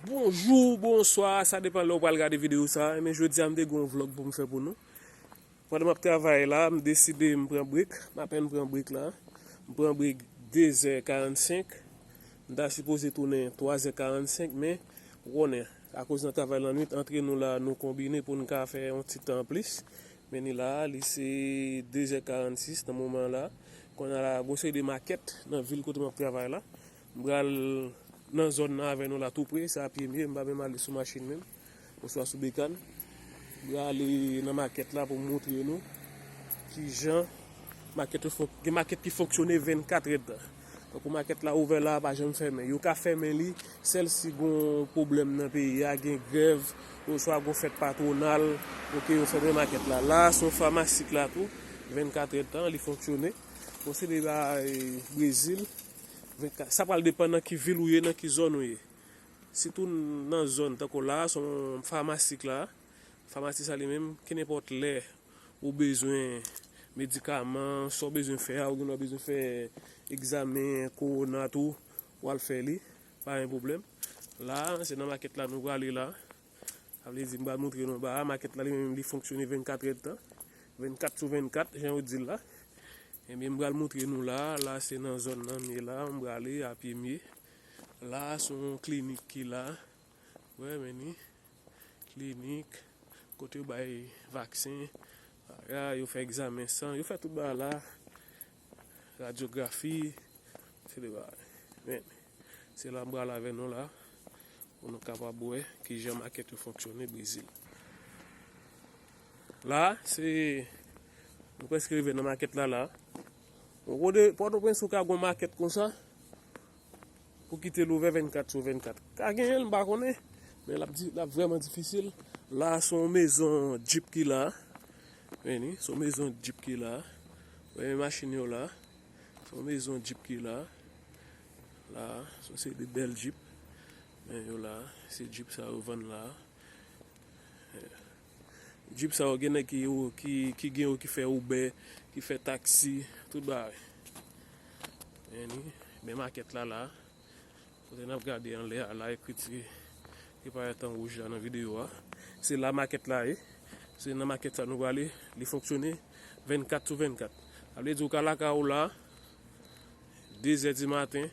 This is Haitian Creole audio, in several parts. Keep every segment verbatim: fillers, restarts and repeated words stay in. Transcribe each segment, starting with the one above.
Bonjou, bonswa, sa depann lè w pral gade videyo sa a. Men jodi a, m te gen yon vlòg pou m fè pou nou. Pandan m ap travay la, m deside m pran brek. M apèn pran brek la. M pran brek de zè karannsenk. M ta sipoze tounen twa zè karannsenk, men ou konnen, akoz nan travay lannwit, antre nou la, nou konbine pou n ka fè yon ti tan anplis. Men ni la, li se de zè karannsis nan moman la. Kounye a la, gon seri de makèt nan vil kote m ap travay la. M pral nan zòn nan avè nou la tou pre, se apye m ye, m pa menm ale sou machin menm, oswa sou bekàn. M prale nan makèt la pou m montre nou kijan makèt yo fon-, gen makèt ki fonksyone vennkat èdtan. Tankou makèt la ouvè la, pa janm fèmen. Yo ka fèmen li sèl si gon pwoblèm nan peyi a, gen grèv, oswa gon fèt patwonal, oke, yo fèmen makèt la. La, se yon famasi k la tou, vennkat èdtan, li fonksyone. Bon, se de bagay Brezil, vennkat, sa pral depann nan ki vil ou ye, nan ki zòn ou ye. Sitou nan zòn tankou la, se yon famasi k la. Famasi sa li menm, kenenpòt lè ou bezwen medikaman, sa w bezwen fè a, ou gendwa bezwen fè egzamen kowona tou, w al fè li, pa gen pwoblèm. La, se nan makèt la nou prale la. Sa vle di, m pral montre nou ba a, makèt la li menm li fonksyone vennkat èdtan, vennkat sou vennkat, jan yo di l la. Ebyen, m pral montre nou la, la se nan zòn nan m ye la, m prale apye m ye. La, se yon klinik ki la. Wè, men ni klinik, kote yo bay vaksen, bagay, yo fè egzamen san, yo fè tout bagay la, radyografi, se de bagay. Men, se la m pral avè nou la, pou nou kapab wè kijan makèt yo fonksyone Brezil. La, se, nou prèske rive nan makèt la, la. Bon, kote Pòtoprens ou ka gon makèt konsa, pou kite l ouvè vennkat sou vennkat. Ka genyen l, m pa konnen, men l ap di, l ap vrèman difisil. La, se yon mezon djip ki la. Men ni, se yon mezon djip ki la. Wè, machin yo la. Se yon mezon djip ki la. La, se yon seri de bèl djip. Men yo la, se djip sa yo vann la. Djip sa yo gen nèg ki, ki, ki gen yo ki fè Uber, ki fè taksi, tout bagay. Men ni, men makèt la la. Kote n ap gade anlè a la, ekriti ki parèt an wouj la nan videyo a. Se la makèt la ye. Se nan makèt sa nou prale. Li fonksyone vennkat sou vennkat. Sa vle di ou ka lakay ou la, de zè di maten,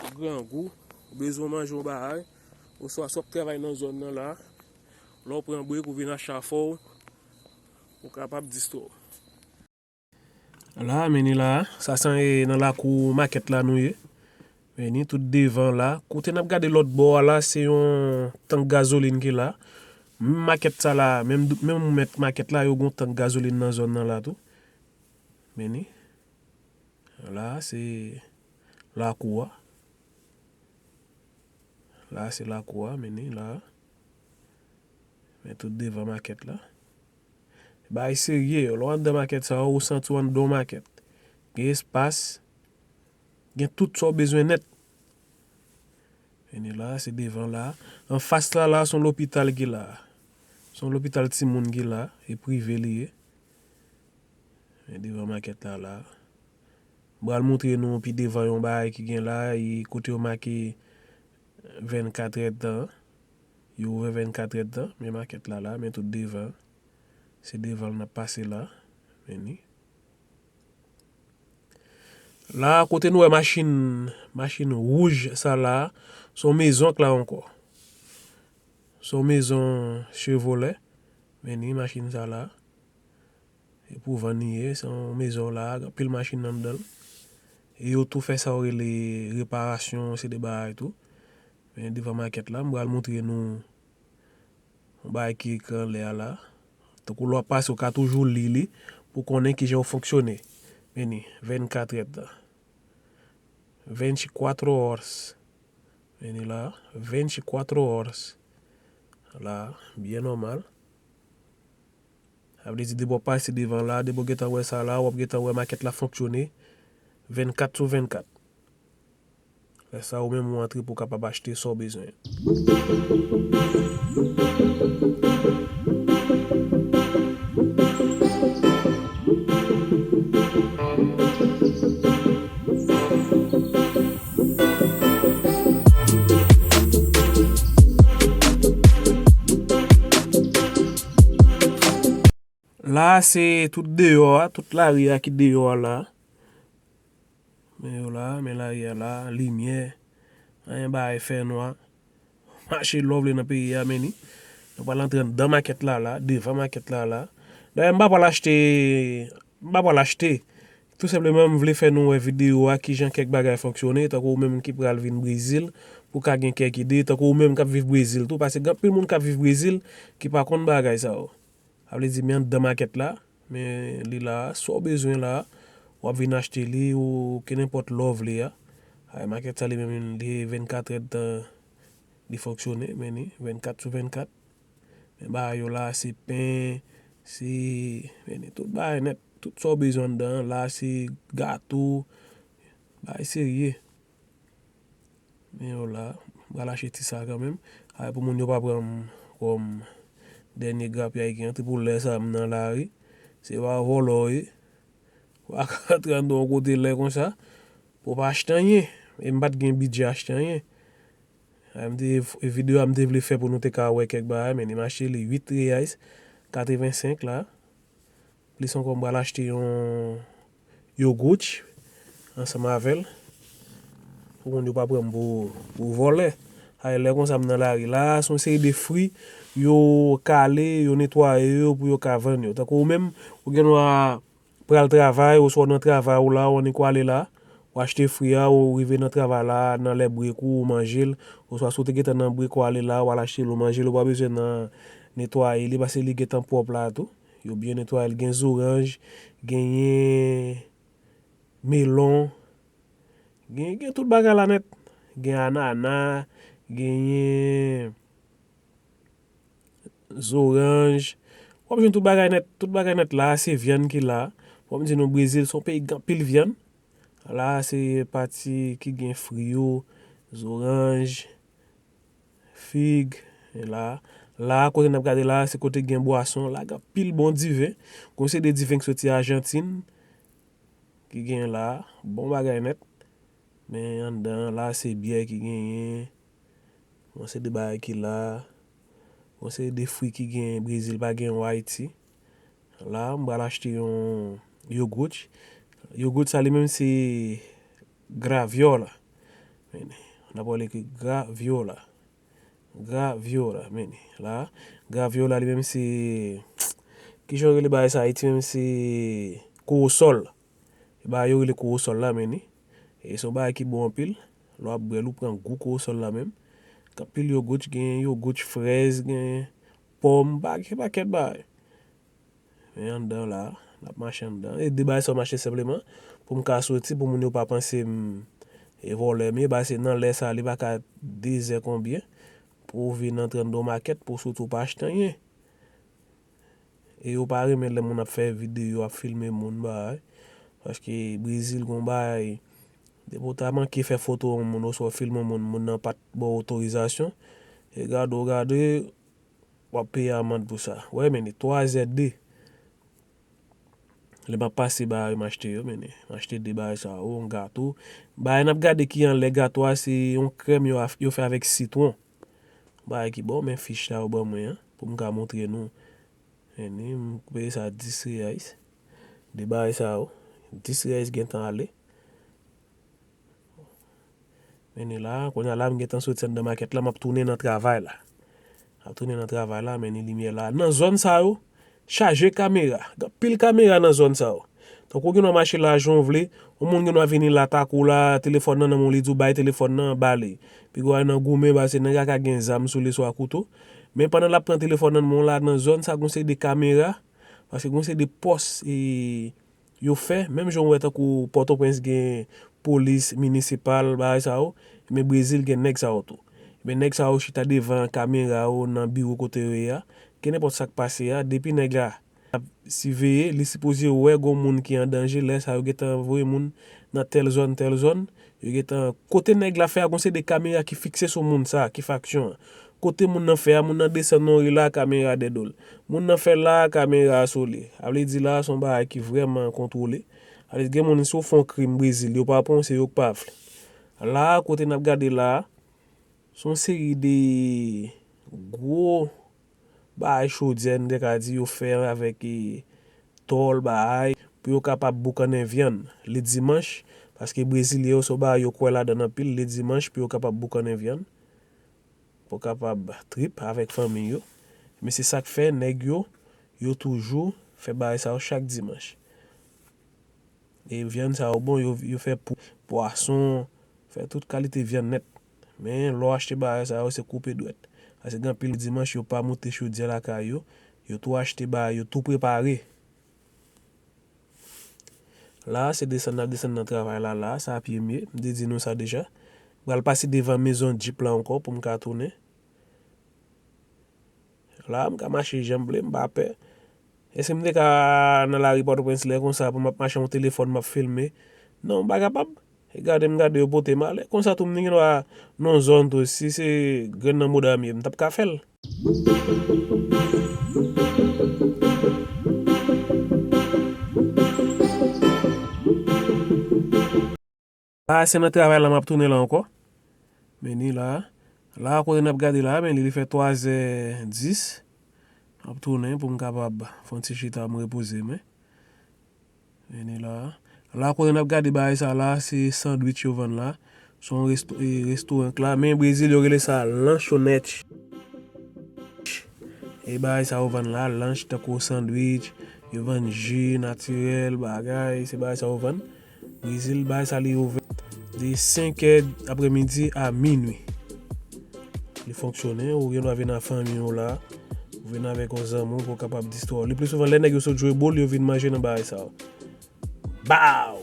ou grangou, ou bezwen manje yon bagay, oswa si w ap travay nan zòn nan la, lè w pran brek, ou vin achte afè w, ou kapab distwè w. La, men ni la, sa se nan lakou makèt la nou ye. Men ni tout devan la. Kote n ap gade lòt bò a la, se yon tank gazolin ki la. Menm makèt sa la, menm, menm mèt makèt la, yo gon tank gazolin nan zòn nan la tou. Men ni. La, se lakou a. La, se lakou a, men ni la. Men tout devan makèt la. Bagay serye, lè w anndan makèt sa yo, ou santi w anndan yon makèt. Gen espas, gen tout sa w bezwen nèt. Men ni la, se devan la. Anfas la, la, se yon lopital ki la. Se yon lopital timoun ki la, e prive li ye. Men devan makèt la, la. M pral montre nou pi devan yon bagay ki gen la, e kote yo make vennkat èdtan. Yo ouvè vennkat èdtan, men makèt la, la, men tout devan. Se devan l n ap pase la. Men ni. La, kote nou wè machin, machin wouj sa la, se yon mezon k la ankò. Se yon mezon Chevrolet. Men ni machin sa la. E pou vann li ye, se yon mezon la, gen anpil machin anndan l. E yo tou fè sa yo rele reparasyon, se de bagay tou. Men devan makèt la, m pral montre nou yon bagay ki ekri anlè a la. Tankou lè w ap pase, ou ka toujou li li pou konnen kijan yo fonksyone. Men ni, vennkat èdtan. Veinticuatro horas. Men ni la, veinticuatro horas. La, byen nòmal. Sa vle di, depi w ap pase devan la, depi w gentan wè sa la, w ap gentan wè makèt la fonksyone vennkat sou vennkat. Lè sa, ou menm ou antre pou w kapab achte sa w bezwen. La se tout deyò a, tout lari a ki deyò a la. Men yo la, men lari a la, limyè, anyen bagay fè nwa. Mache lè w vle nan peyi a, men ni. Nou pral antre anndan makèt la la, devan makèt la la. Dayè, m pa pral achte, m pa pral achte. Tou senpleman, m vle fè nou wè videyo a, kijan kèk bagay fonksyone, tankou ou menm ki pral vin Brezil, pou w ka gen kèk ide, tankou ou menm k ap viv Brezil tou, paske gen anpil moun k ap viv Brezil ki pa konn bagay sa yo. Sa vle di, men anndan makèt la, men li la, sa w bezwen la, w ap vin achte li, ou kenenpòt lè w vle a. Ay, makèt sa li menm, li vennkat èdtan, li fonksyone, men ni, vennkat sou vennkat. Men bagay yo la, se pen, se, men ni, tout bagay nèt, tout sa w bezwen anndan an, la se gato, bagay serye. Men yo la, m pral achte ti sa kanmenm. Ay, pou moun yo pa pran m kòm dènye grapyay ki antre pou lè sa a m nan lari. Se pa vòlò w ye. Ou pa ka antre anndan yon kote lè konsa, pou w pa achte anyen. E m pa t gen bidjè achte anyen. Ay, m te, videyo a m te vle fè pou nou te ka wè kèk bagay, men ni m achte li uit reais katrevensenk la. Plis ankò, m pral achte yon yogourt ansanm avè l. Pou moun yo pa pran m pou, pou vòlè. Ay, lè konsa m nan lari la, se yon seri de fwi, yo kale, yo netwaye yo pou yo ka vann yo. Tankou ou menm, ou gen dwa pral travay, oswa w nan travay ou la, ou annik w ale la, ou achte fwi a, ou rive nan travay la, nan lè brek ou, ou manje l, oswa si w te gentan nan brek ou ale la, ou al achte l, ou manje l, ou pa bezwen nan netwaye li, paske li gentan pwòp la tou. Yo byen netwaye l. Gen zoranj, genyen melon, gen, gen tout bagay la nèt. Gen anana, genyen zoranj. W ap jwenn tout bagay nèt, tout bagay nèt la, se vyann ki la. Fò m di nou, Brezil se yon peyi ki gen anpil vyann. La se pati ki gen fri yo, zoranj, fig, e la. La, kote n ap gade la, se kote gen bwason. La gen anpil bon diven. Gon seri de diven ki soti Ajantin, ki gen la. Bon bagay nèt. Men anndan an la, se byè ki genyen. Gon seri de bagay ki la. Gon seri de fwi ki gen Brezil, pa gen yo Ayiti. La, m pral achte yon yogourt. Yogourt sa li menm se gravyola. Men, n ap wè l ekri gravyola. Gravyola, men la. Gravyola li menm se, kijan yo rele bagay sa Ayiti menm, se kowosòl. E bagay yo rele kowosòl la, men ni. E se yon bagay ki bon anpil. Lè w ap bwè l, ou pran gou kowosòl la menm. Gen anpil yogourt, gen yogourt frèz, gen pòm, pa-, gen pakèt bagay. Men anndan la, n ap mache anndan. E de bagay sa yo m achte senpleman, pou m ka soti, pou moun yo pa panse m e vòlè m ye, paske nan lè sa, li pa ka dezè konbyen, pou w vin antre anndan yon makèt, pou w soti w pa achte anyen. E yo pa renmen lè moun ap fè videyo, ap filme moun, bagay. Paske Brezil gon bagay, depi w ta manke fè foto yon moun, oswa w filme yon moun, moun nan pa t ba w otorizasyon, e gade w gade, w ap peye amann pou sa. Wè, men ni twa zè de. Lè m ap pase bagay m achte yo, men ni. M achte de bagay sa yo, yon gato. Bagay n ap gade ki anlè gato a, se yon krèm yo, yo fè avèk sitwon. Bagay ki bon, men fich sa yo ban mwen an, pou m ka montre nou. Men ni, m peye sa dis reais. De bagay sa yo, dis reais gentan ale. Men ni la, kounye a la, m gentan soti anndan makèt la, m ap tounen nan travay la. M ap tounen nan travay la, men ni limyè la. Nan zòn sa yo, chaje kamera. Gen anpil kamera nan zòn sa yo. Tankou w gen dwa mache la jan w vle, yon moun gen dwa vini la, tako w la, telefòn nan nan men w, li di w bay telefòn nan, ba li. Piga w al nan goumen, paske nèg la ka gen zam sou li, swa kouto. Men pandan l ap pran telefòn nan nan men w la, nan zòn sa, gon seri de kamera, paske gon seri de pòs, e, yo fè, menm jan w wè tankou Pòtoprens gen polis minisipal, bagay sa yo, men Brezil gen nèg sa yo tou. Men nèg sa yo chita devan kamera yo nan biwo kote yo ye a. Kenenpòt sa k pase a, depi nèg la ap siveye, li sipoze wè gon moun ki an danje, lè sa yo gentan voye moun nan tèl zòn, tèl zòn, yo gentan, kote nèg la fè a, gon seri de kamera ki fikse sou moun sa, ki fè aksyon an. Kote moun nan fè a, moun nan desann nan ri la, kamera dèyè do l. Moun nan fè la, kamera sou li. A vle di la, se yon bagay ki vrèman kontwole. A vle di gen moun, si w fè yon krim Brezil, yo pa pran w, se yo k pa vle. La, kote n ap gade la, se yon seri de gwo bagay chodyè, n te ka di, yo fè avèk, e, tòl, bagay, pou yo kapab boukannen vyann ledimanch, paske Brezilyen yo se yon bagay yo kwè ladan l anpil, ledimanch pou yo kapab boukannen vyann, pou kapab trip avèk fanmi yo. Men se sa k fè nèg yo, yo toujou fè bagay sa yo chak dimanch. E vyann sa yo bon, yo, yo fè pou pwason, fè tout kalite vyann nèt. Men lè w achte bagay sa yo, se koupe dwèt. Paske gen anpil dimanch, yo pa moute chodyè lakay yo, yo tou achte bagay yo tou prepare. La, se desann n ap desann nan travay la, la, sa ap ye m ye, m te di nou sa deja. M pral pase devan mezon Jeep la ankò pou m ka tounen. La, m ka mache jan m vle, m pa pè. Èske m te ka nan lari Pòtoprens lè konsa pou m ap mache yon telefòn, m ap filme? Non, m pa kapab. E gade m gade yo pote m ale. Konsa tou m te gen dwa nan zòn tou, si se grenn nan mouda m ye, m t ap ka fè l. Pase nan travay la, m ap tounen la ankò. Men ni la. La, kote n ap gade la, men li, li fè twazè dis. M ap tounen pou m kapab fè yon ti chita, m repoze men. Men ni la. La, kote n ap gade bagay sa la, se sandwich yo vann la. Se yon resto, e, restoran k la. Men Brezil, yo rele sa lanchonete. E bagay sa yo vann la, lanch tankou sandwich, yo vann ji natirèl, bagay, se bagay sa yo vann. Brezil, bagay sa li ouvè de senk è aprèmidi a minui. Li fonksyone, ou gen dwa vin ak fanmi w la, ou vin avèk yon zanmi w pou w kapab distrè w. Le pli souvan, lè nèg yo sot jwe boul, yo vin manje nan bagay sa yo. Baw!